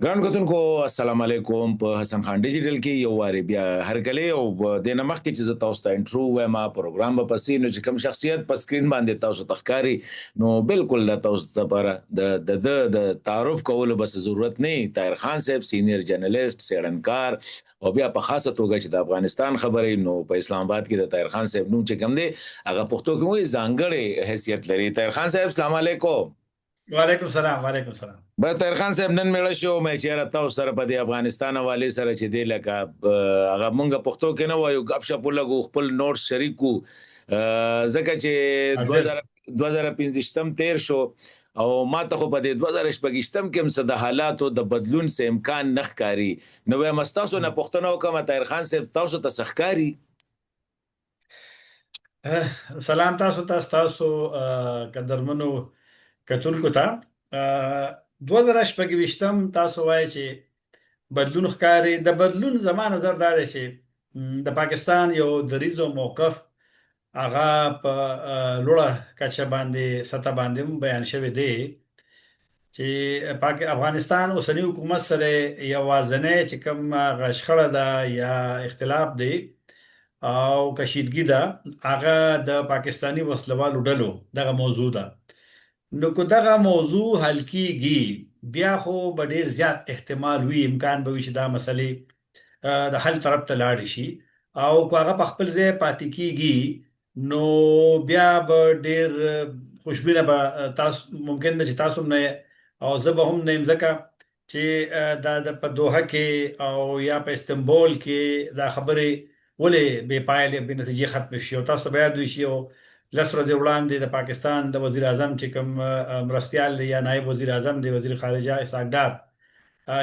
ګران کتونکو، السلام علیکم. په حسن خان ډیجیټل کې یو وارې بیا هرکلی. او د نه مخکې چې زه تاسو ته انټرو وایم، پروګرام به پسې، نو چې کوم شخصیت په سکرین باندې تاسو ته ښکاري، نو بالکل د تاسو لپاره د د د تعارف کولو بس ضرورت نه. طاهر خان صاحب، سینیئر جرنلیست، څېړنکار، او بیا په خاصه توګه چې د افغانستان خبرې، نو په اسلام آباد کې د طاهر خان صاحب نوم چې کوم دی، هغه پښتو کې وایي ځانګړی حیثیت لري. طاهر خان صاحب، السلام علیکم. وعلیکم السلام، وعلیکم السلام. بس طاهر خان صاحب، نن میړه شو مې چیرې تاسو سره په دې افغانستان حواله سره چې دی لکه هغه مونږ پښتو کې نه وایو، غب شپ لګو، خپل نوټس شریکو، ځکه چې 2025 تیر شو او ما ته خو په دې 2026 کې هم څه د حالاتو د بدلون څه امکان نه ښکاري. نو وایم تاسو نه پوښتنه وکړم، طاهر خان صاحب، تاسو ته څه ښکاري؟ سلام تاسو ته، تاسو قدرمنو کتونکو ته. 2026 تاسو وایي چې بدلون ښکاري. د بدلون زما نظر دا دی چې د پاکستان یو دریځ او موقف هغه په لوړه کچه باندې، سطح باندې هم بیان شوی دی چې افغانستان اوسنی حکومت سره یوازنی چې کوم شخړه ده یا اختلاف دی او کشیدګي ده، هغه د پاکستاني وسلوالو ډلو دغه موضوع ده. نو که دغه موضوع حل کیږي، بیا خو به ډیر زیات احتمال وي، امکان به وي چې دا مسلې د حل طرف ته لاړې شي، او که هغه په خپل ځای پاتې کیږي، نو بیا به ډیر خوشبینه به تاسو ممکن ده چې تاسو هم نه او زه به هم نه یم، ځکه چې دا د په دوحه کې او یا په استنبول کې دا خبرې ولې بې پایلې، بې نتیجې ختم شي؟ او تاسو به یاد وي چې یو 10 ورځې وړاندې د پاکستان د وزیر اعظم چې کوم مرستیال دی یا نایب وزیر اعظم دی، وزیر خارجه اسحاق ډار،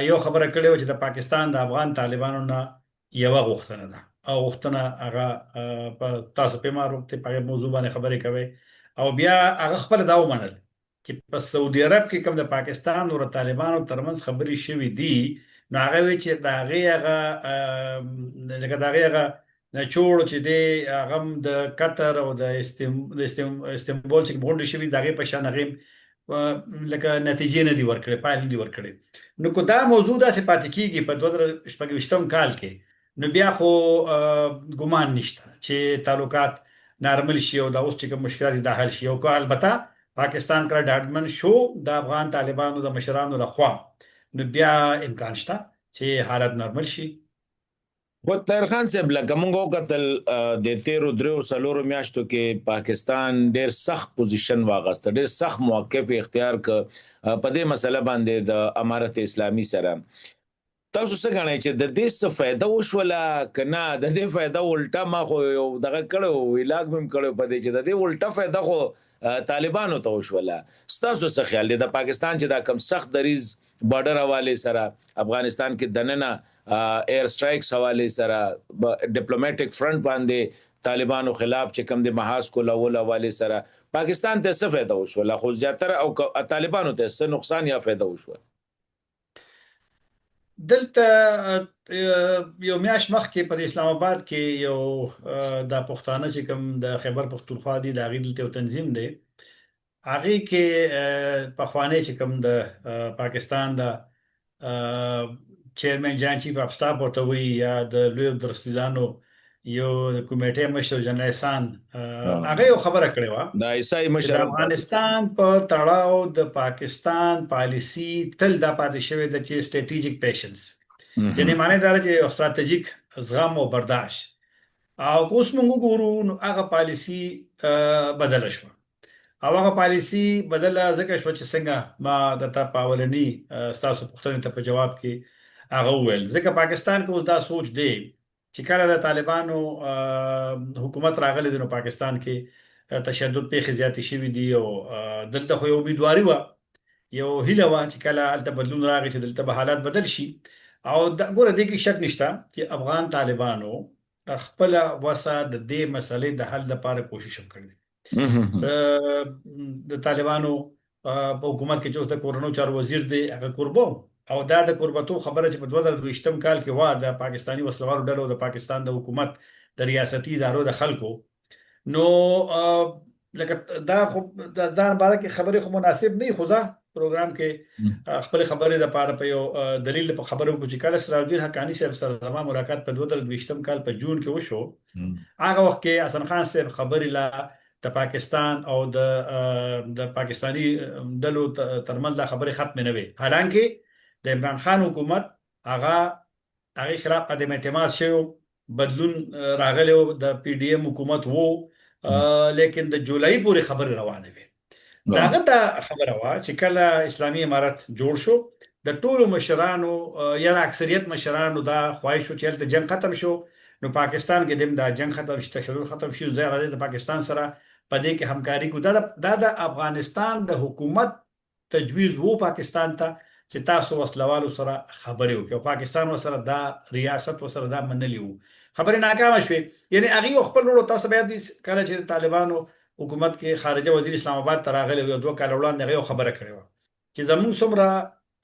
یو خبره کړې و چې د پاکستان د افغان طالبانو نه یوه غوښتنه ده، او غوښتنه هغه په تاسو په ما وخت په موضوع باندې خبرې کوي. او بیا هغه خپل دا ومنل چې په سعودي عرب کې کوم د پاکستان او طالبانو ترمنځ خبرې شوې دي، نو هغه وی چې د هغې هغه لکه د هغې هغه نچوړ چې دی، هغه د قطر او د استنبول چې غونډې شوې، د هغې په شان هغې لکه نتیجې نه دی ورکړې، پایلې نه دی ورکړې. نو که دا موضوع داسې پاتې کیږي په 2026 کال کې، نو بیا خو ګمان نشته چې تعلقات نارمل شي او دا اوس چې کوم مشکلات دي دا حل شي. او که البته پاکستان کله ډاډمن شو د افغان طالبانو د مشرانو لخوا، نو بیا امکان شته چې حالت نارمل شي. خو طاهر خان صاحب، لکه موږ وکتل، د تیرو 3-4 میاشتو کې پاکستان ډیر سخت پوزیشن واغسته، ډیر سخت موقف اختیار ک په دې مسله باندې د امارت اسلامي سره. تاسو څه ګڼئ چې د دې څه فایده وشوله که نه؟ د دې فایده الټه، ما خو یو دغه کړو، ویلاګ مې کړو په دې چې د دې الټه فایده خو طالبانو ته وشوله. ستاسو څه خیال دی، د پاکستان چې دا کم سخت دریځ بارډر حواله سره، افغانستان کې دننه ایر سټرایکس حواله سره، ډیپلوماټیک فرنٹ باندې طالبانو خلاف چې کم د محاذ کولو حواله سره، پاکستان ته څه فایده وشوله خو زیاتره، او طالبانو ته څه نقصان یا فایده وشوله؟ دلته یو میاش مخکې په اسلام آباد کې یو د پښتانه چې کوم د خیبر پښتونخوا دي، د هغې دلته یو تنظیم دی، هغې کې پخوانی چې کوم د پاکستان د چیرمن، جان چیف اف سټاف ورته وایي، یا د لوی درستیزانو یو د کمیټې مشر جنرال احسان، هغه یو خبره کړې وه د آی اس آی چې د مشر. افغانستان په تړاو د پاکستان پالیسی تل دا پاتې شوې ده چې ستراتیژیک پیشنس، یعنی معنی دا چې یو ستراتیژیک زغم او برداشت. او که اوس موږ وګورو، نو هغه پالیسی بدله شوه، او هغه پالیسی بدله ځکه شوه چې څنګه ما د تا په اولني ستاسو پوښتنې ته په جواب کې هغه وویل، ځکه پاکستان کې اوس دا سوچ دی چې کله د طالبانو حکومت راغلی دی، نو پاکستان کې تشدد پیښې زیاتې شوې دي، او دلته خو یو امیدواري وه، یو هیله وه چې کله هلته بدلون راغی چې دلته به حالات بدل شي. او ګوره، دې کې شک نشته چې افغان طالبانو تر خپله وسه د دې مسلې د حل لپاره کوشش هم کړی دی. د طالبانو په حکومت کې چې اوس د کورنیو چارو وزیر دی، هغه کوربه، او دا د کوربتوب خبره چې په 2022 کال کې وه د پاکستاني وسلوالو ډلو، د پاکستان د حکومت د ریاستي ادارو د خلکو، نو لکه دا خو د ځان باره کې خبرې خو مناسب نه، خو ځه. پروګرام کې خپل خبرې د پاره په یو دلیل په خبرو کې چې کله سراج الدین حقانی صاحب سره زما ملاقات په 2022 کال په جون کې وشو، هغه وخت کې حسن خان صاحب خبرې لا د پاکستان او د پاکستاني ډلو ترمنځ لا خبرې ختمې نه وې، حالانکه د عمران خان حکومت هغه هغې خلاف عدم اعتماد شوی، بدلون راغلی و، د پی ډي ایم حکومت وو، لیکن د جولای پورې خبرې روانې وې. داغه دا خبره وه چې کله اسلامي امارت جوړ شو، د ټولو مشرانو یا د اکثریت مشرانو دا خواهش و چې هلته جنګ ختم شو، نو پاکستان کې دیم دا جنګ ختم شي، تشدد ختم شي، ځای راځي د پاکستان سره په دې کې همکاري کو. دا د افغانستان د حکومت تجویز وو پاکستان ته چې تاسو وسلوالو سره خبرې وکړئ، او پاکستان وسره دا ریاست وسره دا منلی وو. خبرې ناکامه شوې، یعنی هغې خپل وروڼو تاسو بیا کله چې طالبانو حکومت کې خارجه وزیر اسلام آباد ته راغلی و، 2 کاله وړاندې هغې یو خبره کړې وه چې زمونږ څومره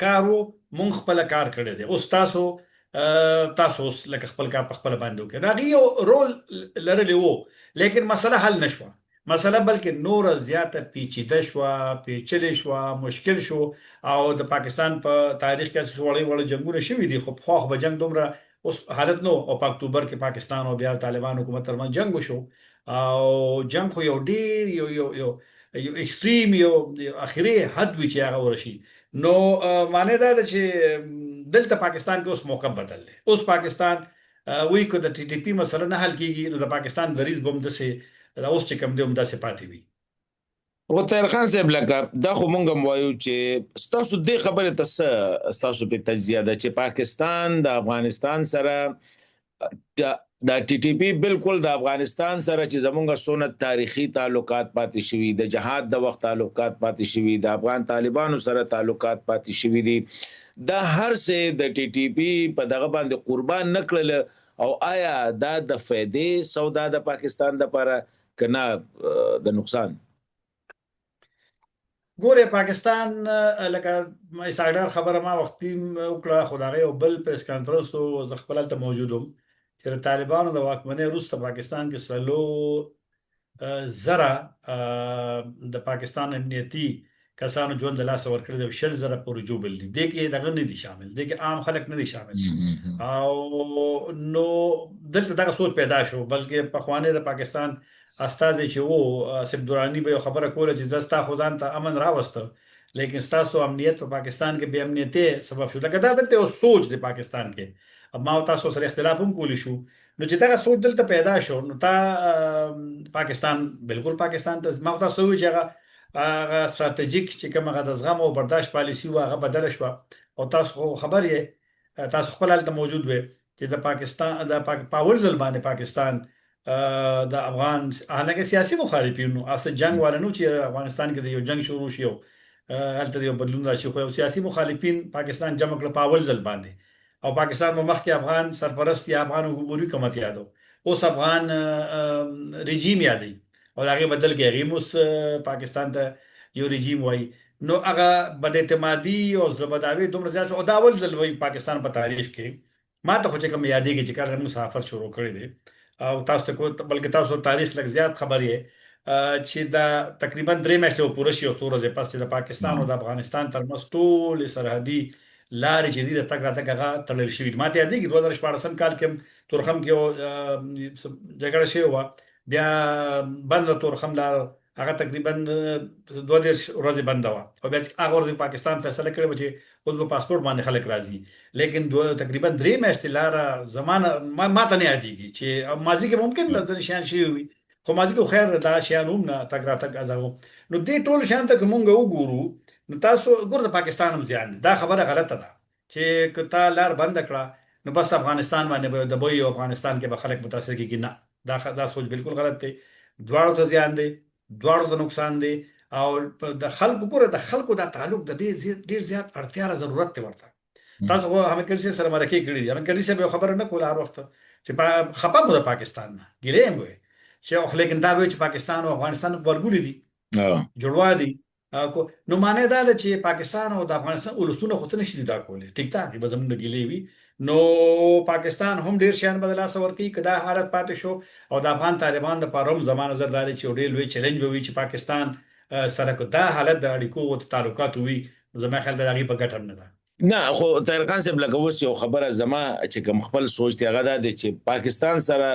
کار و مونږ خپله کار کړی دی، اوس تاسو اوس لکه خپل کار په خپله باندې وکړئ. نو هغې یو رول لرلی و، لیکن مسله حل نه شوه، مسله بلکې نوره زیاته پیچیده شوه، پیچلې شوه، مشکل شو. او د پاکستان په تاریخ کې هسې وړې وړې جنګونه شوي دي، خو پخوا خو به جنګ دومره اوس حالت نو. او په اکتوبر کې پاکستان او بیا طالبان حکومت ترمنځ جنګ وشو، او جنګ خو یو ډیر یو یو یو یو ایکستریم یو اخري حد وی چې هغه ورشي. نو معنی دا ده چې دلته پاکستان کې اوس موقف بدل دی. اوس پاکستان وایي که د ټي ټي پي مسله نه حل کیږي نو د پاکستان دریځ به هم داسې اوس چې کوم دی هم داسې پاتې وي. خو طاهر خان صاحب لکه دا خو مونږ هم وایو چې ستاسو دې خبرې ته څه ستاسو په تجزیه ده چې پاکستان د افغانستان سره د ټي ټي پي بالکل د افغانستان سره چې زمونږ سونه تاریخي تعلقات پاتې شوي، د جهاد د وخت تعلقات پاتې شوي، د افغان طالبانو سره تعلقات پاتې شوي دي، دا هر څه د ټي ټي پي په دغه باندې قربان نه کړل، او آیا دا د فائدې سودا د پاکستان لپاره که نه د نقصان؟ ګوره پاکستان لکه اسحاق ډار خبره ما وختي وکړه، خو د هغې یو بل پریس کانفرنس و، زه خپل هلته موجود وم چې د طالبانو د واکمنۍ وروسته پاکستان کې 4000 د پاکستان امنیتي کسانو ژوند د لاسه ورکړی دی، 20,000 پورې ژوبل دي. دې کې دغه نه دي شامل، دې کې عام خلک نه دي شامل. او نو دلته دغه سوچ پیدا شو، بلکې پخوانی د پاکستان استازی چې وو آصف دراني به یو خبره کوله چې زه ستا خو ځان ته امن راوسته، لیکن ستاسو امنیت په پاکستان کې بې امنیتۍ سبب شو. لکه دا دلته یو سوچ دی پاکستان کې، ما او تاسو سره اختلاف هم کولی شو. نو چې دغه سوچ دلته پیدا شو نو تا پاکستان بالکل پاکستان ته ما تاسو وی چې هغه ستراتیژیک چې کوم هغه د زغم او برداشت پالیسي وه هغه بدله شوه. او تاسو خو خبر یې، تاسو خپل هلته موجود وې چې د پاکستان د په اول ځل باندې پاکستان د افغان حالانکه سیاسي مخالفینو هسې جنګ والا نه چې افغانستان کې د یو جنګ شروع شي او هلته د یو بدلون راشي، خو یو سیاسي مخالفین پاکستان جمع کړ په اول ځل باندې. او پاکستان به مخکې افغان سرپرست یا افغان عبوري حکومت یادو، اوس افغان رژیم یادوي، او د هغې بدل کې هغې اوس پاکستان ته یو رژیم وایي. نو هغه بد اعتمادي او زړه بداوی دومره زیات شو. او دا اول ځل وایي پاکستان په تاریخ کې، ما ته خو چې کوم یادېږي چې کله موږ صحافت شروع کړی دی، او تاسو ته بلکې تاسو تاریخ لږ زیات خبر یې چې دا تقریبا 3 میاشتې به پوره شي او څو ورځې پس چې د پاکستان او د افغانستان ترمنځ ټولې سرحدي لارې چې دي د تګ راتګ هغه تړل شوي دي. ما ته یادېږي 2016 کال کې هم تورخم کې یو جګړه شوې وه، بیا بنده تورخم لار هغه تقریبا 32 ورځې بنده وه، او بیا هغه ورځ پاکستان فیصله کړې وه چې اوس به پاسپورت باندې خلک راځي، لیکن تقریبا 3 میاشتې لاره زمانه ما ته نه یادېږي چې ماضي کې ممکن دا ځینې شیان شوي وي، خو ماضي کې خیر دا شیان هم نه تګ راتګ ازاو. نو دې ټول شیان ته که مونږ وګورو نو تاسو ګور د پاکستان هم زیان دی. دا خبره غلطه ده چې که تا لار بنده کړه نو بس افغانستان باندې به دبي او افغانستان کې به خلک متاثر کېږي. نه، دا سوچ بالکل غلط دی. دواړو ته زیان دی، دواړو ته نقصان دی. او د خلکو ګوره د خلکو دا تعلق د دې ډېر زیات اړتیا را ضرورت دی ورته. تاسو خو حامد کرزي صاحب سره مرکې کړې دي، حامد کرزي صاحب یو خبره نه کوله هر وخت چې خپه مو د پاکستان نه ګیلې هم وې چې خو لیکن دا وایي چې پاکستان او افغانستان غبرګولي دي، جوړوا دي. نو معنی دا ده چې پاکستان او د افغانستان ولسونه خو څه نشي جدا کولی، ټیک ده به زمونږ ګیلې وي. نو پاکستان هم ډېر شیان به د لاسه ورکوي که دا حالت پاتې شو. او د افغان طالبان دپاره هم زما نظر دا دی چې یو ډېر لوی چیلنج به وي چې پاکستان سره که دا حالت د اړیکو او تعلقاتو وي نو زما خیال د هغې په ګټه هم نه ده. نه خو طاهر خان صاحب، لکه اوس یو خبره زما چې کوم خپل سوچ دی هغه دا دی چې پاکستان سره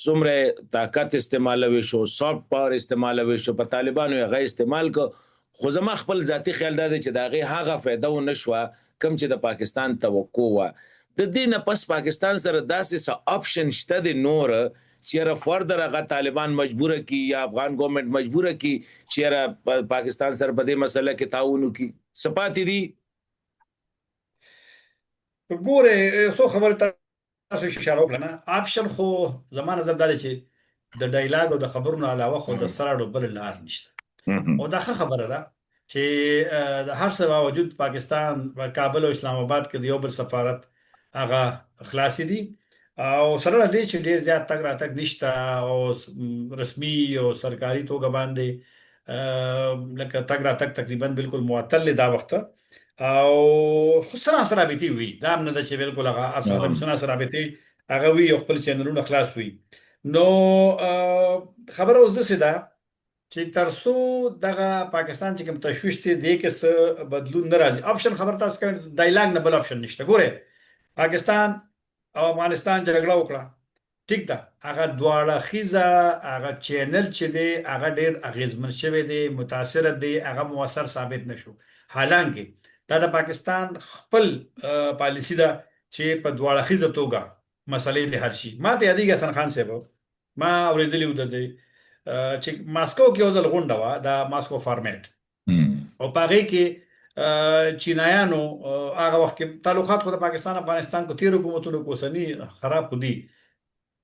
څومره طاقت استعمالوي شو، سافټ پاور استعمالوي شو، په طالبانو یې هغه استعمال کو، خو زما خپل ذاتي خیال دا دی چې د هغې هغه فایده ونه شوه کوم چې د پاکستان توقع وه. د دې نه پس پاکستان سره داسې څه آپشن شته دی نور چې یاره فردر هغه طالبان مجبوره کړي یا افغان ګورنمنټ مجبوره کړي چې یاره پاکستان سره په دې مسله کې تعاون وکړي؟ څه پاتې دي؟ ګوره، څو خبرې تاسو اشاره وکړه نه، آپشن خو زما نظر دا دی چې د ډایلاګ او د خبرو نه علاوه خو د سره بل لار نشته. او دا ښه خبره ده چې د هر څه باوجود پاکستان په کابل او اسلام آباد کې د یو بل سفارت هغه خلاصې دي، او سره له دې چې ډیر زیات تګ راتګ نشته او رسمي او سرکاري توګه باندې لکه تګ راتګ تقریبا بالکل معطل دی دا وخت، او خو سره سره رابطې وي، دا هم نه ده چې بالکل هغه اصل سره سره رابطې هغه وي او خپل چینلونه خلاص وي. نو خبره اوس داسې ده چې ترڅو دغه پاکستان چې کوم تشویش دی، دې کې څه بدلون نه راځي، آپشن خبر تاسو کوي ډایلاګ نه بل آپشن نشته. ګوره، پاکستان او افغانستان جګړه وکړه، ټیک ده، هغه دواړه خیزه هغه چینل چې دی هغه ډیر اغیزمن شوی دی، متاثر دی، هغه موثر ثابت نشو. حالانکه دا د پاکستان خپل پالیسی ده چې په دواړه خیزه توګه مسلې دې حل شي. ما ته یادېږي حسن خان صاحب، ما اورېدلی و د دې چې ماسکو کې یو ځل غونډه وه، د ماسکو فارمیټ، او په هغې کې چینایانو هغه وخت کې تعلقات خو د پاکستان افغانستان کو تیر حکومتونو کو اوسني خراب خو دي،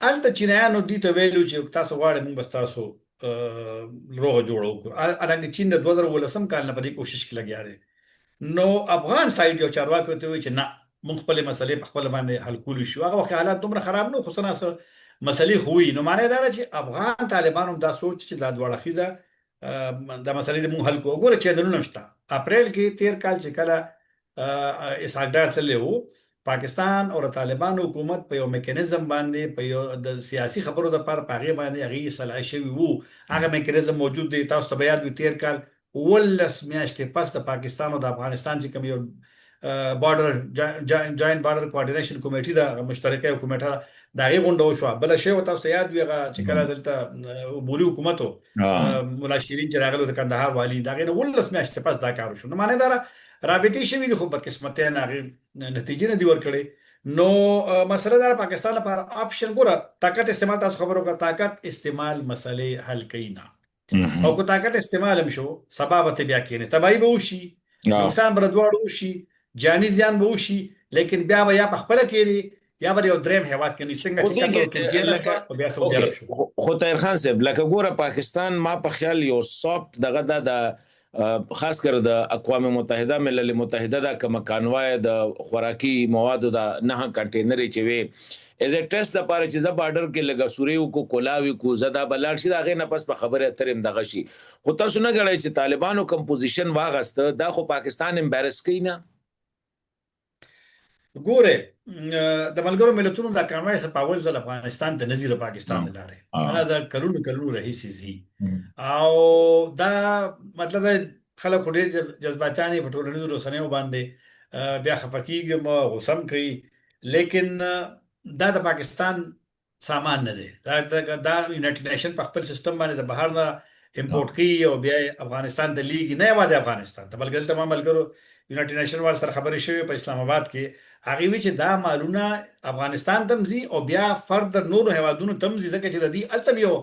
هلته چینایانو دوی ته ویلو چې تاسو غواړئ موږ به ستاسو روغه جوړه وکړو. حالانکه چین د 2017 کال نه په دې کوشش کې لګیا دی. نو افغان سایډ یو چارواکي ته وویل چې نه، موږ خپلې مسلې په خپله باندې حل کولی شو. هغه وخت حالات دومره خراب نه، خو څه ناڅه مسلې خو وي. نو معنی دا ده چې افغان طالبانو هم دا سوچ چې دا دواړه خیزه دا مسلې دې موږ حل کړو. ګوره، چینلونه هم شته. اپریل کې تیر کال چې کله اسحاق ډار تللی وو، پاکستان او د طالبانو حکومت په یو میکانیزم باندې په یو د سیاسي خبرو لپاره په هغې باندې هغې صلاح شوي وو، هغه میکانیزم موجود دی. تاسو ته به یاد وي تیر کال 17 میاشتې پس د پاکستان او د افغانستان چې کوم یو بارډر جاینټ بارډر کوارډینیشن کمیټي ده، هغه مشترکه یو کمیټه ده، د هغې غونډه وشوه. بله شی تاسو ته یاد وي هغه چې کله دلته عبوري حکومت و، ملا شیرین چې راغلی د کندهار والي، د هغې نه 17 میاشتې پس دا کار وشو. نو معنی دا رابطې شوې دي، خو بدقسمتۍ نه هغې نتیجې نه دي ورکړې. نو مسله دا پاکستان لپاره آپشن، ګوره، طاقت استعمال تاسو خبرو کړه، طاقت استعمال مسلې حل کوي نه، او که طاقت استعمال هم شو سبا به ته بیا کینې، تباهي به وشي، نقصان به دواړو وشي، جاني زیان به وشي، لیکن بیا به یا په خپله کینې یا به یو دریم هیواد کې څنګه چې قطر او ترکیه نه شوه او بیا سعودي عرب شو. خو طاهر خان صاحب، لکه ګوره، پاکستان ما په خیال یو سافټ دغه دا د خاص کر د اقوام متحده، ملل متحده دا کومه کانوای د خوراکي موادو دا نه کنټینر چې وي، از ا ټیسټ لپاره چې زه بارډر کې لګا سوري کو کولاوي کو زه دا بلاړ شي، دا غې نه پس په خبره اترې دغه شي. خو تاسو نه غړای چې طالبانو کوم پوزیشن واغست دا خو پاکستان امبارس کوي نه؟ ګوره، د ملګرو ملتونو دا کانوای څه په اول ځل افغانستان ته نه ځي د پاکستان د لارې، دا د کلونو کلونو راهیسې ځي. او دا مطلب خلک خو ډېر جذباتیان په ټولنیزو رسنیو باندې بیا خفه کېږي، غوسه هم کوي، لیکن دا د پاکستان سامان نه دی. دا یونایټډ نیشن په خپل سیستم باندې د بهر نه امپورټ کوي او بیا افغانستان ته لیږي. نه یوازې افغانستان ته، بلکې دلته ما ملګرو یونایټډ نیشن وال سره خبرې شوې په اسلام آباد کې، هغې وی چې دا مالونه افغانستان ته هم ځي او بیا فردر نورو هیوادونو ته هم ځي، ځکه چې د دې هلته یو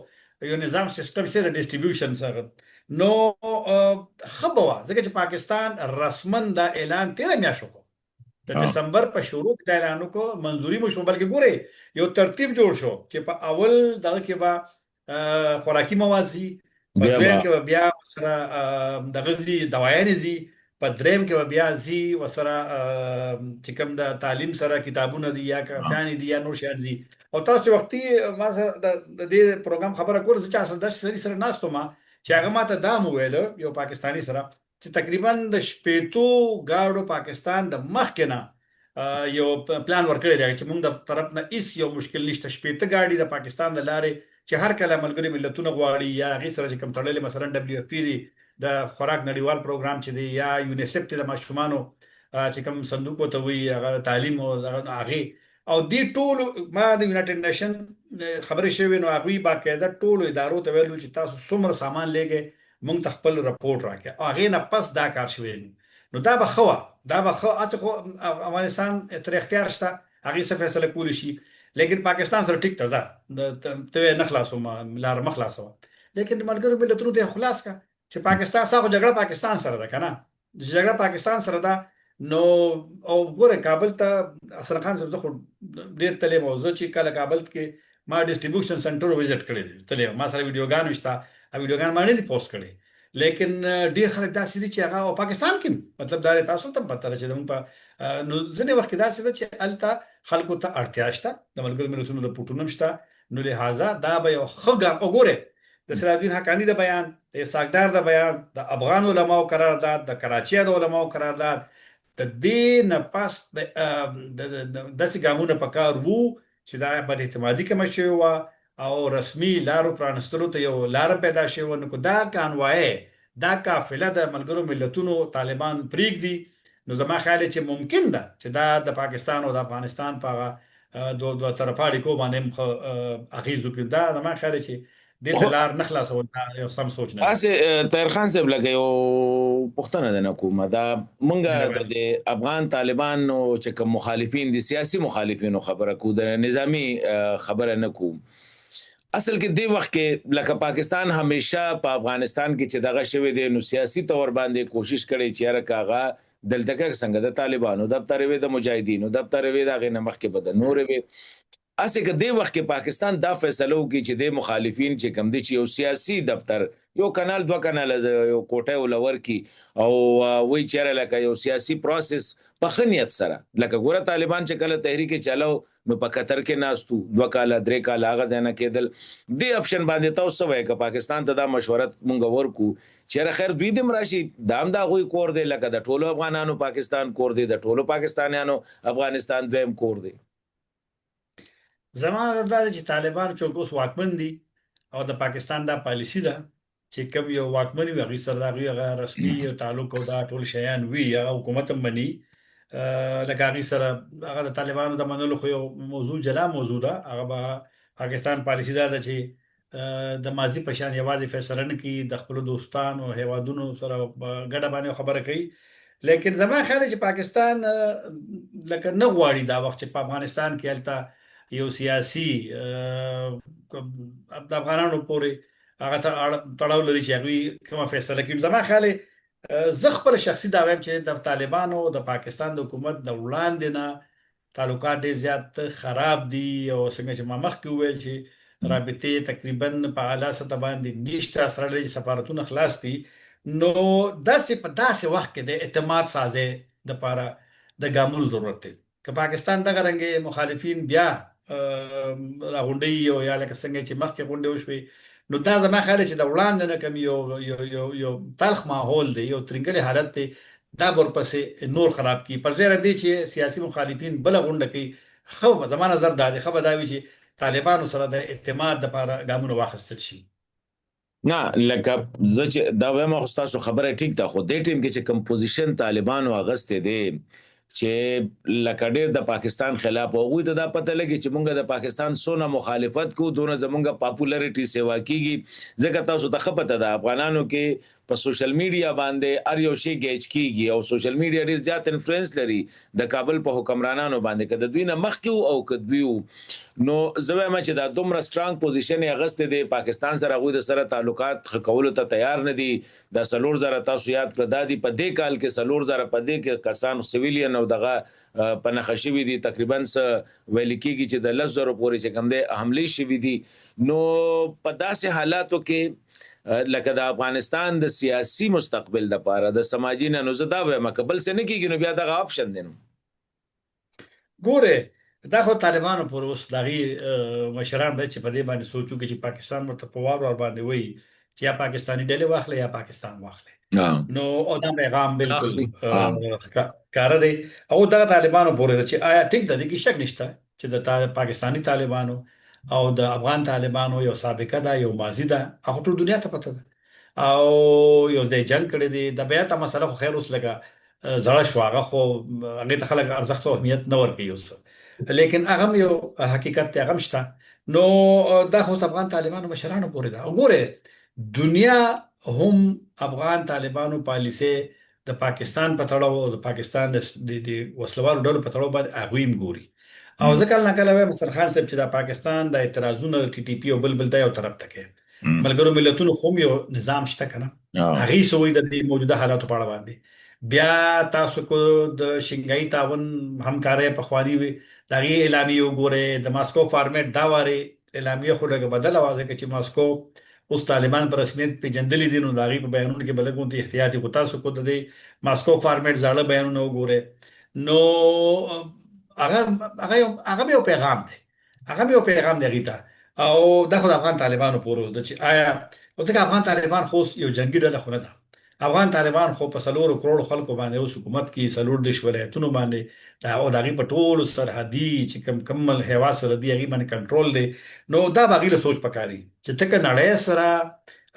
یو نظام سیستم شته د ډیسټریبیوشن سره. نو ښه به وه، ځکه چې پاکستان رسما دا اعلان تېره میاشت وکړو، د دسمبر په شروع کې دا اعلان وکړو، منظوري مو شو، بلکې ګورې یو ترتیب جوړ شو چې په اول دغه کې به خوراکي مواد ځي، په دویم کې به بیا سره دغه ځي، دوايانې ځي، په دریم کې به بیا ځي وسره چې کوم د تعلیم سره کتابونه دي یا کاپیانې دي یا نور شیان ځي. او تاسو وختي ما سره د دې پروګرام خبره کوله، زه چې اصل داسې سړي سره ناست وم چې هغه ما ته دا هم وویل، یو پاکستاني سره، چې تقریبا د 60 ګاډو پاکستان د مخکې نه یو پلان ورکړی دی چې موږ د طرف نه هیڅ یو مشکل نشته، 60 ګاډي د پاکستان د لارې چې هر کله ملګري ملتونه غواړي یا هغې سره چې کوم تړلې مثلا ډبلیو اف پي دی، د خوراک نړیوال پروګرام چې دی یا یونیسف چې د ماشومانو چې کوم صندوق ورته وایي، هغه تعلیم او هغې او دې ټولو، ما د یونایټډ نیشن خبرې شوې، نو هغوی باقاعده ټولو ادارو ته ویلو چې تاسو څومره سامان لیږئ، مونږ ته خپل رپورټ راکړئ، او هغې نه پس دا کار شوی. نو دا به ښه وه، دا به ښه. هسې خو افغانستان تر اختیار شته، هغې څه فیصله کولی شي، لیکن پاکستان سره ټیک ته ځه، ته یې نه خلاصوم، لاره مه خلاصوه، لیکن د ملګرو ملتونو ته خلاص که چې پاکستان ستا، خو جګړه پاکستان سره ده که نه؟ چې جګړه پاکستان سره ده نو او ګوره کابل ته حسن خان صاحب زه خو ډېر تللی یم، او زه چې کله کابل کې ما ډیسټریبیوشن سنټر وزټ کړی دی، تللی، ما سره ویډیوګان شته، ویډیوګان ما نه دي پوسټ کړي، لیکن ډېر خلک داسې دي چې هغه او پاکستان کې، مطلب دا تاسو ته پته ده چې زموږ په، نو ځینې وخت کې داسې ده چې هلته خلکو ته اړتیا شته، د ملګرو ملتونو رپورټونه هم شته، نو لهذا دا به یو ښه ګام. وګوره، د سراج الدین حقاني د بیان، د اسحاق ډار د بیان، د افغان علماو قرارداد، د کراچۍ د علماو قرارداد، د دې نه پس د داسې ګامونه پکار وو چې دا بد اعتمادي کمه شوې وه او رسمي لارو پرانستلو ته یو لاره پیدا شوې وه. نو که دا کانوای، دا قافله د ملګرو ملتونو طالبان پرېږدي، نو زما خیال چې ممکن ده چې دا د پاکستان او د افغانستان په هغه دوه طرفه اړیکو باندې هم ښه اغېز وکړي. دا زما خیال چې دې ته لار نه خلاصول دا یو سم سوچ نه دی. هسې طاهر خان صاحب، لکه یو پوښتنه درنه کوم، دا مونږ د افغان طالبانو چې کوم مخالفین دي، سیاسي مخالفینو خبره کوو، د نظامي خبره نه کوو. اصل کې دې وخت کې لکه پاکستان همیشه په افغانستان کې چې دغه شوی دی، نو سیاسي تور باندې کوشش کړی چې یاره که هغه دلته کې څنګه د طالبانو دفتر وي، د مجاهدینو دفتر وي، د هغې نه مخکې به د نورې وي، هسې که دې وخت کې پاکستان دا فیصله وکړي چې دې مخالفین چې کوم دي، چې یو سیاسي دفتر، یو کنال، دوه کناله یو کوټه وله ورکړي او وایي چې یاره لکه یو سیاسي پروسس په ښه نیت سره، لکه ګوره طالبان چې کله تحریک چلاو نو په قطر کې ناست وو 2 کاله، 3 کاله، هغه ځای نه کېدل. دې اپشن باندې تاسو څه وایئ؟ که پاکستان ته دا مشوره مونږ ورکړو چې یاره خیر، دوی دې هم راشي، دا هم د هغوی کور دی، لکه د ټولو افغانانو پاکستان کور دی، د ټولو پاکستانیانو افغانستان دویم کور دی. زما نظر دا دی چې طالبان چې اوس واکمن دي او د پاکستان دا پالیسي ده چې کوم یو واکمن وي، هغوی سره د هغوی هغه رسمي تعلق او دا ټول شیان وي، هغه حکومت هم مني. لکه هغوی سره هغه د طالبانو د منلو خو یو موضوع جلا موضوع ده. هغه به پاکستان پالیسي دا ده چې د ماضي په شان یوازې فیصله نه کوي، د خپلو دوستانو هیوادونو سره ګډه باندې خبره کوي. لیکن زما خیال چې پاکستان لکه نه غواړي دا وخت چې په افغانستان کې هلته یو سیاسي د افغانانو پورې هغه تړاو لري چې هغوی کومه فیصله کوي. زما خیال، زه خپل شخصي دا وایم چې د طالبانو د پاکستان د حکومت د وړاندې نه تعلقات ډیر زیات خراب دي، او څنګه چې ما مخکې وویل چې رابطې تقریبا په اعلی سطح باندې نشته، سره لري چې سفارتونه خلاص دي. نو داسې په داسې وخت کې د اعتماد سازۍ دپاره د ګامونو ضرورت دی. که پاکستان دغه رنګ مخالفین بیا راغونډوي او یا لکه څنګه چې مخکې غونډې وشوې، نو دا زما خیال چې د وړاندې نه کوم یو یو یو یو تلخ ماحول دی، یو ترینګلی حالت دی، دا به ورپسې نور خراب کړي. پر ځای دې چې سیاسي مخالفین بله غونډه کوي، ښه زما نظر دا دی، ښه به دا وي چې طالبانو سره د اعتماد دپاره ګامونه واخیستل شي. نه، لکه زه چې دا وایم، خو ستاسو خبره ټیک ده، خو دې ټیم کې چې کوم پوزیشن طالبانو اغستې دی چې لکه ډېر د پاکستان خلاف، هغوی ته دا پته لګي چې مونږ د پاکستان څونه مخالفت کوو، دونه زمونږ پاپولریټي سیوا کیږي، ځکه تاسو ته ښه پته ده، افغانانو کې په سوشل میډیا باندې هر یو شی ګیج کیږي او سوشل میډیا ډیر زیات انفلوئنس لري د کابل په حکمرانانو باندې، که د دوی نه مخکې او که دوی. نو زه وایم چې دا دومره سترانګ پوزیشن یې اغستې دی، پاکستان سره هغوی د سره تعلقات ښه کولو ته تیار نه دي. دا 4000 تاسو یاد کړه، دا دي په دې کال کې 4000 په دې کې کسان سویلین او دغه په نښه شوي دي، تقریبا څه ویل کېږي چې د 10,000 پورې چې کوم دی حملې شوي دي. نو په داسې حالاتو کې لکه د افغانستان د سیاسي مستقبل لپاره د سماجي نه، نو زه دا وایم که بل څه نه کېږي نو بیا دغه آپشن دی نو. ګوره، دا خو طالبانو پر اوس د هغې مشران به چې په دې باندې سوچ وکړي چې پاکستان ورته په وار وار باندې وایي چې یا پاکستاني ډلې واخلې یا پاکستان واخلې، نو او دا پیغام بالکل ښکاره دی او دغه طالبانو پورې ده چې آیا ټیک ده، دې کې شک نشته چې د پاکستاني طالبانو او د افغان طالبانو یو سابقه ده، یو ماضي ده، هغه ټول دنیا ته پته ده. او یو ځای جنگ کړی دی. د بیعت مسله خو خیر اوس لګه زړه شو، هغه خو هغه ته خلک ارزښت او اهمیت نه ورکوي اوس، لیکن هغه هم یو حقیقت دی، هغه هم شته. نو دا خو افغان طالبانو مشرانو پورې ده. وګوره، دنیا هم افغان طالبانو پالیسي د پاکستان په تړاو او د پاکستان د وسلوالو ډلو په تړاو باندې هغوی هم ګوري. او زه کله ناکله وایم سرخان صاحب چې دا پاکستان د اعتراضونه د ټي ټي پي او بل بل دا یو طرف ته کوي، ملګرو ملتونو خو هم یو نظام شته کنه، هغې څه وایي د دې موجوده حالاتو په اړه باندې. بیا تاسو کو د شنګهای تعاون همکارۍ پخوانی وي، د هغې اعلامیې وګورئ، د ماسکو فارمیټ دا وارې اعلامیه خو لږه بدله وه، ځکه چې ماسکو اوس طالبان په رسمیت پېژندلي دي، نو د هغوی په بیانونو کې به لږ غوندې احتیاط وي. خو تاسو کو د دې ماسکو فارمیټ زاړه بیانونه وګورئ، نو هغه هغه یو هغه یو پیغام دی، هغه یو پیغام دی هغوی ته. او دا خو د افغان طالبانو پورې اوس ده چې آیا، ځکه افغان طالبان خو اوس یو جنګي ډله خو نه ده. افغان طالبان خو په 4 کروړو خلکو باندې اوس حکومت کوي، 34 ولایتونو باندې او د هغې په ټولو سرحدي چې کوم کوم هیواد سره دی هغې باندې کنټرول دی. نو دا به هغوی له سوچ پکاري چې ته که نړۍ سره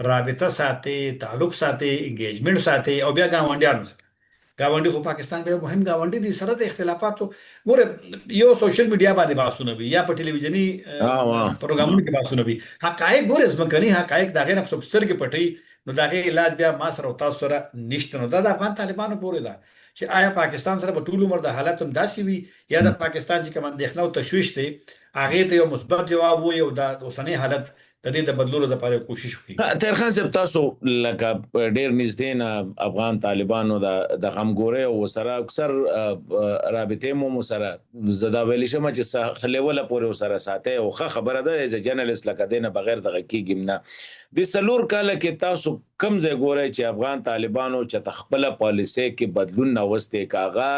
رابطه ساتې، تعلق ساتې، انګیجمنټ ساتې، او بیا ګاونډیانو سره، ګاونډي خو پاکستان به مهم ګاونډي دي، سره د اختلافاتو. ګوره، یو سوشل میډیا باندې بحثونه وي یا په ټلویزیوني پروګرامونو کې بحثونه وي، حقایق ګوره، ځمکني حقایق د هغې نه څوک سترګې پټوي، نو د هغې علاج بیا ما سره او تاسو سره نشته. نو دا د افغان طالبانو پورې ده چې آیا پاکستان سره به ټول عمر د حالت هم داسې وي، یا د پاکستان چې کوم اندېښنه او تشویش دی هغې ته یو مثبت جواب وي او د اوسنۍ حالت د دې د بدلولو لپاره یو کوشش وکړي. طاهر خان صاحب، تاسو لکه ډیر نږدې نه افغان طالبانو د غمګورۍ او سره اکثر رابطې مو سره، زه دا ویلی شم چې خلیوله پورې سره ساتي، او ښه خبره ده چې جرنالست لکه دینه بغیر دغه کیږي نه. د 4 کاله کې تاسو کم ځای ګورئ چې افغان طالبانو چې خپل پالیسي کې بدلون راوستي، کاغه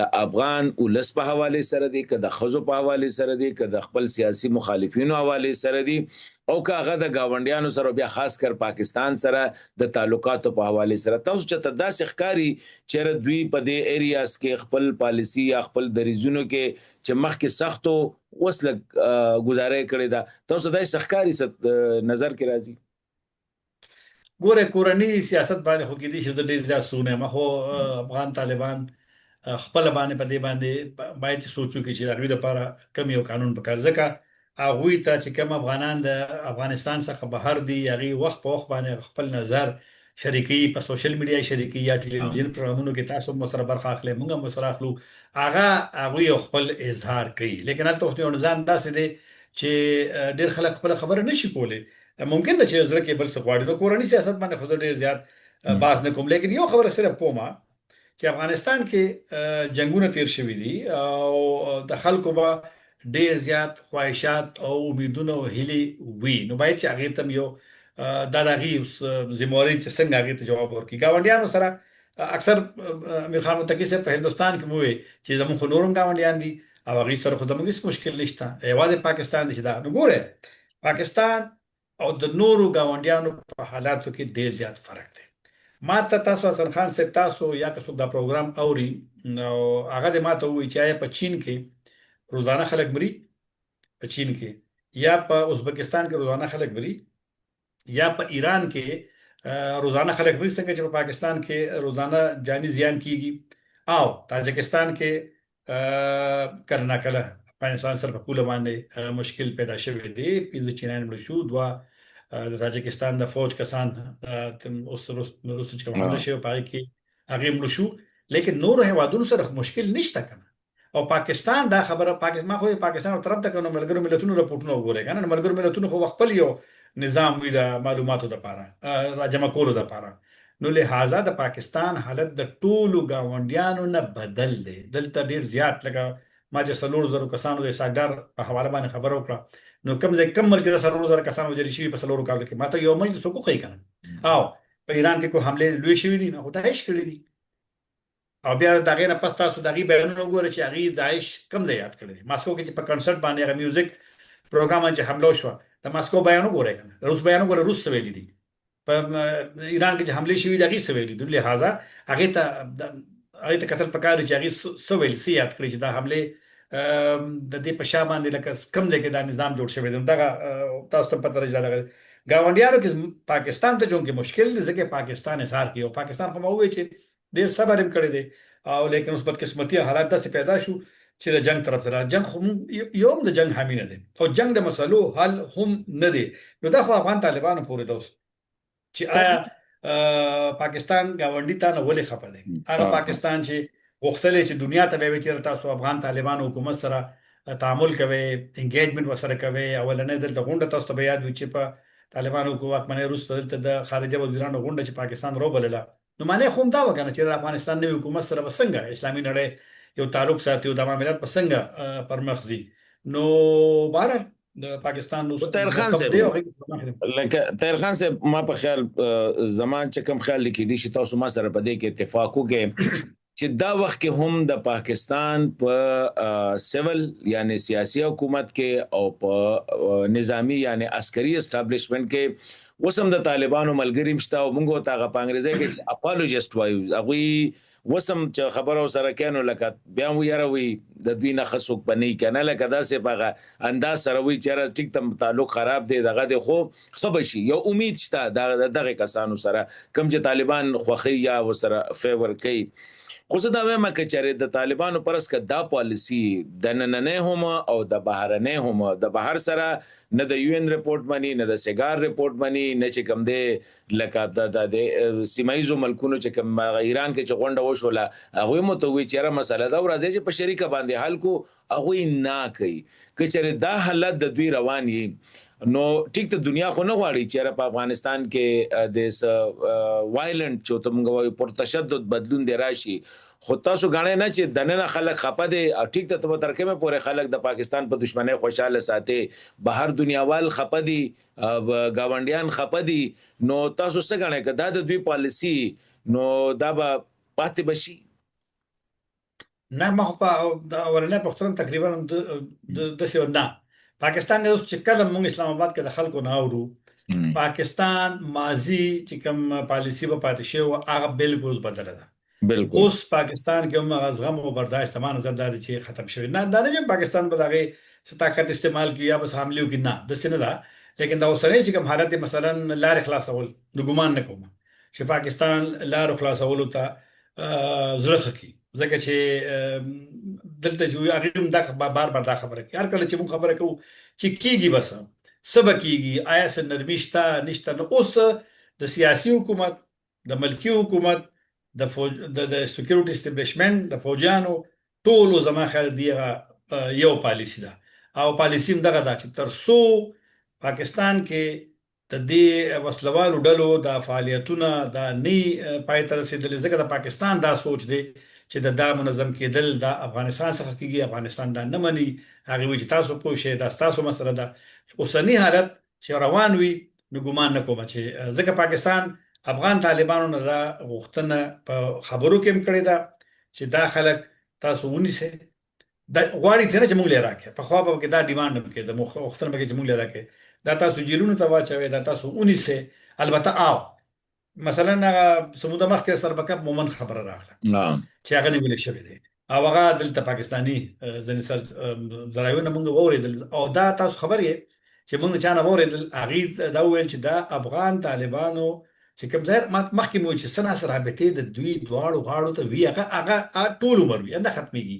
د افغان ولس په حواله سره دی، که د ښځو په حواله سره دی، که د خپل سیاسي مخالفینو حواله سره دی، او که هغه د گاونډیانو سره، بیا خاص کر پاکستان سره د تعلقاتو په حواله سره، تاسو چې ته داسې ښکاری چې دوی په دې areas کې خپل پالیسی یا خپل دریځونو کې چې مخکې سختو اوس لږ ګزاره کړې ده، تاسو داسې ښکاری نظر کې راځي؟ ګوره، کورنی سیاست باندې خو کېدای شي زه ډېر زیات سونه یم، خو افغان طالبان خپل باندې په دې باندې باید چې سوچ وکړي چې د هغوی لپاره کوم یو قانون پکار، ځکه هغوی ته چې کوم افغانان د افغانستان څخه بهر دي، هغوی وخت په وخت باندې خپل نظر شریکي، په سوشل میډیا شریکي یا ټلویزیون پروګرامونو کې تاسو هم سره برخه اخلئ، موږ هم سره اخلو، هغه هغوی خپل اظهار کوي. لیکن هلته اوس یو نظام داسې دی چې ډېر خلک خپله خبره نشي کولی، ممکن ده چې زړه کې بل څه غواړي. نو کورنی سیاست باندې خو زه ډېر زیات بحث نه کوم، لیکن یو خبره صرف کوم چې افغانستان کې جنگونه تیر شوي دي او د خلکو به ډېر زیات خواهشات او امیدونه او هیلې وي، نو باید چې هغې ته یو دا د هغې ذمهواري چې څنګه هغې ته جواب ورکړي. ګاونډیانو سره اکثر امیر خان متقي صاحب په هندوستان کې مو وی چې زموږ خو نور هم ګاونډیان دي او هغې سره خو زموږ هېڅ مشکل نشته، یوازې پاکستان دی چې دا. نو ګوره، پاکستان او د نورو ګاونډیانو په حالاتو کې ډیر زیات فرق دی. ما ته تاسو حسن خان صاحب، تاسو یا که څوک دا پروګرام اوري، او هغه د ما ته ووایي چې آیا په چین کې روزانه خلک مري، په چین کې یا په ازبکستان کې روزانه خلک مري یا په ایران کې روزانه خلک مري، څنګه چې په پاکستان کې روزانه جاني زیان کیږي، او تاجکستان کې کله ناکله افغانستان سره په پوله باندې مشکل پیدا شوی دی، 5 چینایان مړه شو، 2 د تاجکستان د فوج کسان اوس وروسته چې کوم حمله شوې په هغې کې هغې مړه شو، لیکن نورو هیوادونو سره خو مشکل نشته کنه. او پاکستان دا خبره پاکستان ما خو پاکستان او طرف ته کنه، ملګرو ملتونو رپورټونه وګورئ کنه. ملګرو ملتونو خو خپل یو نظام وی د معلوماتو د پاره راجمع کولو د پاره. نو لہذا د پاکستان حالت د ټولو گاونډیانو نه بدل دی. دلته ډیر زیات، لکه ما چې 4000 کسانو د اسحاق ډار په حواله باندې خبره وکړه، نو کم ځای کم ملک د 4000 کسان وژل شوي په 4 کالو کې؟ ما ته یو ملک څوک وښيي کنه. او په ایران کې کو حمله لوی شوې دي؟ نه، خو داعش کړې دي. او بیا د هغې نه پس تاسو د هغې بیانونه وګورئ چې هغې داعش کوم ځای یاد کړی دی. ماسکو کې چې په کنسرت باندې هغه میوزیک پروګرام باندې چې حمله وشوه، د ماسکو بیان وګورئ کنه، روس بیان وګورئ، روس څه ویلي دي، په ایران کې چې حملې شوې دي هغې څه ویلي دي. لهذا هغې ته کتل پکار دي چې هغې څه ویلي، څه یاد کړي چې دا حملې د دې په شا باندې لکه کوم ځای کې دا نظام جوړ شوی دی. دغه تاسو ته پته راځي دغه. ګاونډیانو کې پاکستان ته چونکه مشکل دی، ځکه پاکستان اظهار کوي، او پاکستان خو ما وویل چې ډیر صبر هم کړی دی، او لیکن اوس بدقسمتي حالات داسې پیدا شو چې د جنگ طرف ته، جنگ خو یو هم د جنگ حامی نه دی او جنگ د مسلو حل هم نه دی. نو دا خو افغان طالبانو پورې ده اوس چې آیا پاکستان گاونډي ته نه ولې خپه دی؟ هغه پاکستان چې غوښتلې چې دنیا ته به وي چې تاسو افغان طالبانو حکومت سره تعامل کوي، انګیجمنټ وسره کوي. اولنې دلته غونډه تاسو ته به یاد وي چې په طالبانو کو واکمنۍ وروسته دلته د خارجه وزیرانو غونډه چې پاکستان روبلله، نو معنی خو هم دا وکنه چې د افغانستان نوي حکومت سره به څنګه اسلامي نړۍ یو تعلق ساتي او د معاملات په څنګه پر مخ ځي. نو بهرحال د پاکستان اوس طاهر خان صاحب، لکه طاهر خان صاحب، ما په خیال زمان چې کوم خیال لیکي دي چې تاسو ما سره په دې کې اتفاق وکړئ چې دا وخت کې هم د پاکستان په سیول یعنی سیاسي حکومت کې او په نظامی یعنی عسکري اسټابلیشمنت کې اوس هم د طالبانو ملګري مشته، او موږ ته هغه په انګریزي کې چې اپالوجیست وایو، هغوی اوس هم چې خبره سره کینو لکه بیا مو یاره وي د دوی نه ښه څوک به نه وي که نه، لکه داسې په هغه انداز سره وایي چې یاره ټیک ته تعلق خراب دی دغه دی خو ښه به شي، یو امید شته دغه کسانو سره کوم چې طالبان خوښوي یا ورسره فیور کوي. خو زه دا وایم که چېرې د طالبانو پرس که دا پالیسي د نننۍ هم او د بهرنۍ هم، د بهر سره نه د یو ان رپورټ مني، نه د سیګار رپورټ مني، نه چې کوم دی لکه د سیمه ییزو ملکونو چې کوم ایران کې چې غونډه وشوله هغوی مو ته وویل چې یاره مسله ده او راځئ چې په شریکه باندې حل کړو، هغوی نه کوي. که چېرې دا حالت د دوی روان یي نو ټیک ته دنیا خو نه غواړي چې یاره په افغانستان کې د وایلنټ چې ورته موږ وایو پرتشدد بدلون دی راشي، خو تاسو ګڼئ نه چې دننه خلک خپه دي او ټیک ته به تر کومې پورې خلک د پاکستان په دښمنۍ خوشحاله ساتي، بهر دنیاوال خپه دي، ګاونډیان خپه دي، نو تاسو څه ګڼئ که دا د دوی پالیسي نو دا به پاتې به شي؟ نه، ما خو په د اولنۍ پوښتنه تقریبا داسې نه. پاکستان اوس چې کله موږ اسلام آباد کې د خلکو نه اورو، پاکستان ماضي چې کوم پالیسي به پاتې شوی وه هغه بالکل اوس بدله ده. بالکل اوس پاکستان کې هم هغه زغم او برداشت زما نظر دا دی چې ختم شوی. نه، دا نه چې پاکستان به د هغې څه طاقت استعمال کړي یا بس حملې وکړي، نه، داسې نه ده. لیکن دا اوسنی چې کوم حالت دی، مثلا لارې خلاصول، نو ګمان نه کوم چې پاکستان لارو خلاصولو ته زړه ښه کړي، ځکه چې دلته چې هغوی هم دا بار بار دا خبره کوي، هر کله چې موږ خبره کوو چې کیږي بس څه به کیږي، آیا څه نرمي شته نشته. نو اوس د سیاسي حکومت، د ملکی حکومت، د فوج، د سکیورټي اسټابلیشمنت، د فوجیانو ټولو زما خیال دی هغه یو پالیسی ده، او پالیسی هم دغه ده چې تر څو پاکستان کې د دې وسلوالو ډلو دا فعالیتونه دا نه پای ته رسېدلې، ځکه د پاکستان دا سوچ دی چې د دا منظم کېدل دا افغانستان څخه کېږي، افغانستان دا نه مني، هغه وایي چې تاسو پوه شئ دا ستاسو مسله ده. اوسنی حالت چې روان وي نو ګمان نه کوم چې، ځکه پاکستان افغان طالبانو نه دا غوښتنه په خبرو کې هم کړې ده چې دا خلک تاسو ونیسئ، دا غواړي ته نه چې موږ لري راکې، په خوا به کې دا ډیماند هم کېده، غوښتنه به کې چې موږ لري راکې، دا تاسو جیلونو ته واچوي، دا تاسو ونیسئ. البته آو مثلا هغه څه موده مخکې سربکپ مومن خبره راغله چې هغه نیول شوی دی، او هغه دلته پاکستاني ځینې سر ذرایعو نه موږ واورېدل، او دا تاسو خبر یې چې موږ چا نه واورېدل، هغوی دا وویل چې دا افغان طالبانو چې کوم ظاهر مخکې مو چې څه ناڅه رابطې د دوی دواړو غاړو ته وي، هغه هغه ټول عمر وي، نه ختمېږي.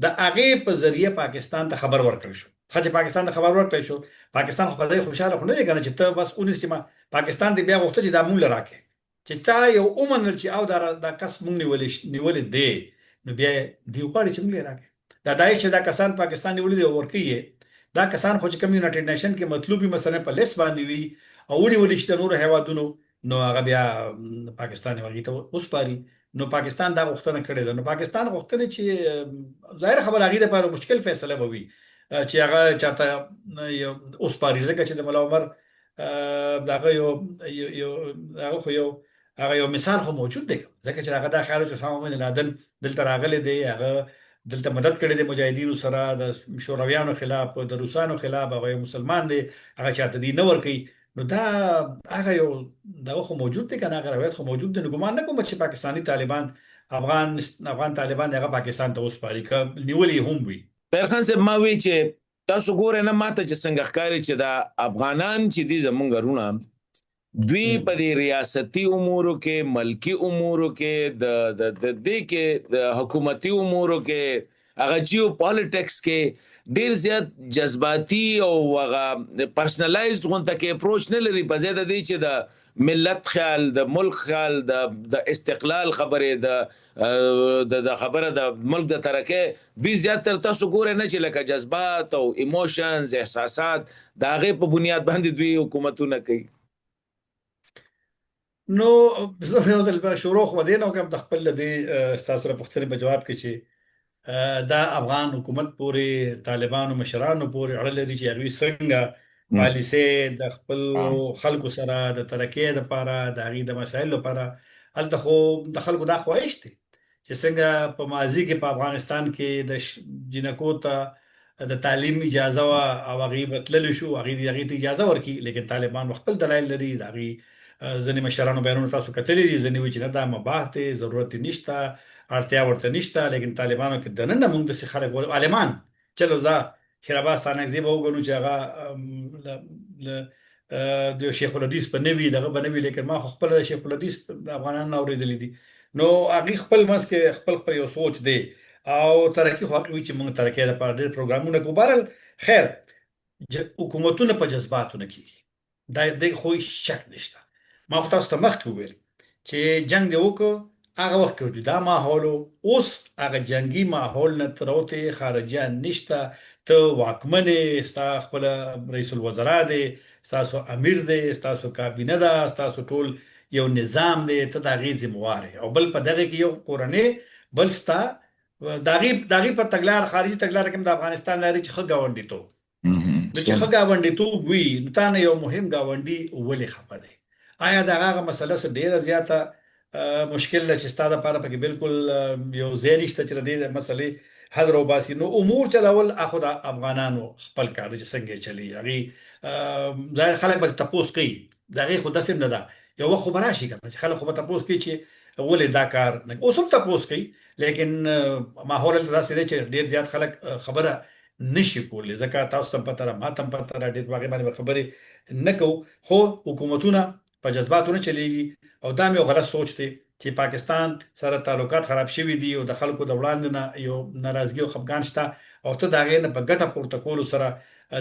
د هغې په ذریعه پاکستان ته خبر ورکړل شو. ښه چې پاکستان ته خبر ورکړل شو، پاکستان خو په دې خوشاله خو نه دی کنه چې ته بس ونیسې، چې ما پاکستان دې بیا غوښته چې دا مونږ له راکې، چې تا یو ومنل چې او دا کس مونږ نیولې دی، نو بیا دوی غواړي چې مونږ یې راکړي. دا داعش چې دا کسان پاکستان نیولي دي او ورکوي یې، دا کسان خو چې کوم یونایټډ نیشن کې مطلوب وي، مثلا په لیست باندې وي او ونیول شي د نورو هیوادونو، نو هغه بیا پاکستان یې هغوی ته وسپاري. نو پاکستان دا غوښتنه کړې ده. نو پاکستان غوښتنه چې ظاهر خبره هغې دپاره مشکل فیصله به وي چې هغه چاته وسپاري، ځکه چې د ملا عمر دغه یو یو هغه خو یو هغه یو مثال خو موجود دی، ځکه چې هغه دا خیال چې اسامه بن لادن دلته راغلی دی، هغه دلته مدد کړی دی مجاهدینو سره د شورویانو خلاف، د روسانو خلاف، هغه یو مسلمان دی، هغه چاته دی نه ورکوي. نو دا هغه یو دغه خو موجود دی کنه، هغه روایت خو موجود دی. نو ګمان نه کوم چې پاکستاني طالبان افغان طالبان هغه پاکستان ته وسپاري که نیولي هم وي. طاهر خان صاحب، ما وی چې تاسو ګورئ نه، ماته چې څنګه ښکاري چې دا افغانان چې دي زمونږ وروڼه، دوی په دې ریاستي امورو کې، ملکی امورو کې، د د د دې کې، د حکومتي امورو کې، هغه جیو پالیټکس کې ډیر زیات جذباتي او هغه پرسنلایزډ غونته کې اپروچ نه لري. په ځای د دې چې د ملت خیال، د ملک خیال، د استقلال خبرې، د د د خبره د ملک د ترقۍ، دوی زیات تر تاسو ګورئ نه چې لکه جذبات او ایموشنز، احساسات، د هغې په بنیاد باندې دوی حکومتونه کوي. نو زه یو ځل بیا شروع خو دې نه وکړم د خپل دې ستاسو د پوښتنې په جواب کې چې دا افغان حکومت پورې، طالبانو مشرانو پورې اړه لري چې هغوی څنګه پالیسي د خپل خلکو سره د ترقۍ لپاره، د هغوی د مسایلو لپاره. هلته خو د خلکو دا خواهش دی چې څنګه په ماضي کې په افغانستان کې د جینکو ته د تعلیم اجازه وه او هغوی به تللی شو، هغوی دې هغې ته اجازه ورکړي. لیکن طالبان به خپل دلایل لري، د هغوی ځینې مشرانو بیانونه تاسو کتلي دي، ځینې وایي چې نه دا مباح دی، ضرورت یې نشته، اړتیا ورته نشته. لیکن طالبانو کې دننه موږ داسې خلک عالمان، چلو دا شیرعباس ستانکزی به وګڼو چې هغه د شیخ الحدیث په نوي دغه به نه وي، لیکن ما خو خپله د شیخ الحدیث د افغانانو نه اورېدلي دي. نو هغوی خپل منځ کې خپل خپل یو سوچ دی او ترقي خو هغوی چې موږ ترقۍ لپاره ډېر پروګرامونه کوو. بهرحال خیر، حکومتونه په جذباتو نه کېږي، دا دې خو هیڅ شک نشته. ما خو تاسو ته مخکې وویل چې جنگ دی وکړ، هغه وخت کې جدا ماحول، اوس هغه جنگي ماحول نه تروته خارجیان نشته، ته واکمن یې، ستا خپل رئیس الوزرا دی، ستاسو امیر دی، ستاسو کابینه ده، ستاسو ټول یو نظام دی، ته د هغې ذمهوار یې. او بل په دغه کې یو کورنۍ، بل ستا د هغې په تګلار، خارجي تګلاره کې هم د افغانستان لري چې ښه ګاونډیتوب، نو چې ښه ګاونډیتوب وي نو تا نه یو مهم ګاونډي ولې خفه دی؟ آیا د هغه مسله څه ډیره زیاته مشکل ده چې ستا دپاره پکې بالکل یو ځای نشته چې د دې مسلې حل راوباسي؟ نو امور چلول اخو د افغانانو خپل کار دی چې څنګه یې چلوي. هغوی ظاهر خلک به تپوس کوي، د هغې خو داسې هم نه ده، یو وخت خو به راشي که نه چې خلک خو به تپوس کوي چې ولې دا کار نه، اوس هم تپوس کوي، لیکن ماحول هلته داسې دی چې ډېر زیات خلک خبره نشي کولی، ځکه تاسو ته هم پته ده، ما ته هم پته ده، ډېر په هغې باندې به خبرې نه کوو. خو حکومتونه په جذباتو نه چلیږي او دا مې یو غلط سوچ دی چې پاکستان سره تعلقات خراب شوي دي او د خلکو د وړاندې نه یو ناراضګي او خفګان شته او ته د هغې نه په ګټه پورته کولو سره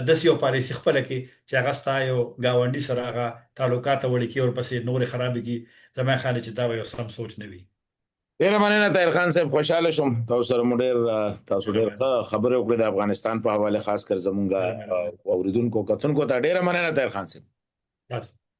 داسې یو پالیسي خپله کړې چې هغه ستا یو ګاونډي سره هغه تعلقات وړي کړي او ورپسې نورې خرابې کړي، زما خیال دی چې دا به یو سم سوچ نه وي. ډیره مننه طاهر خان صاحب، خوشاله شوم تاسو سره مو ډیر، تاسو ډیر ښه خبرې وکړې د افغانستان په حواله، خاص کر زمونږ اوریدونکو کتونکو ته. ډیره مننه طاهر خان صاحب.